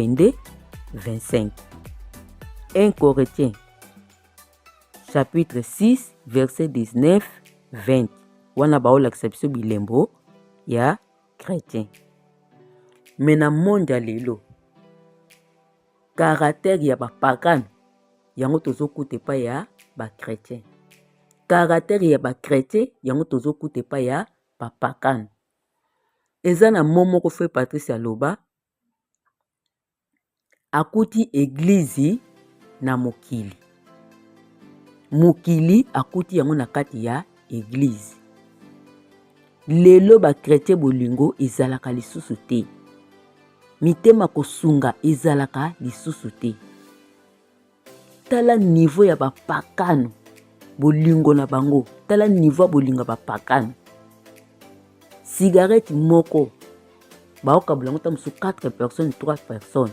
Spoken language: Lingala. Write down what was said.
22 25. 1 Corinthiens chapitre 6 verset 19 20. Wana baolakisa biso bilembo ya chrétien. Me na monde ya lelo, caractère ya bapagano yango tozokuta epai ya bachrétien, caractère ya bachrétien yango tozokuta epai ya bapagano. Eza na mo moko frère Patrice aloba, akuti eglize na mokili, mokili akuti yango na kati ya eglize. Lelo bachrétien, bolingo ezalaka lisusu te, mitema kosunga ezalaka lisusu te. Tala niveau ya bapakano, bolingo na bango, tala niveau ya bolingo ya bapakano. Cigarette moko baokabola yango ta mosusu 4 personnes, 3 personnes.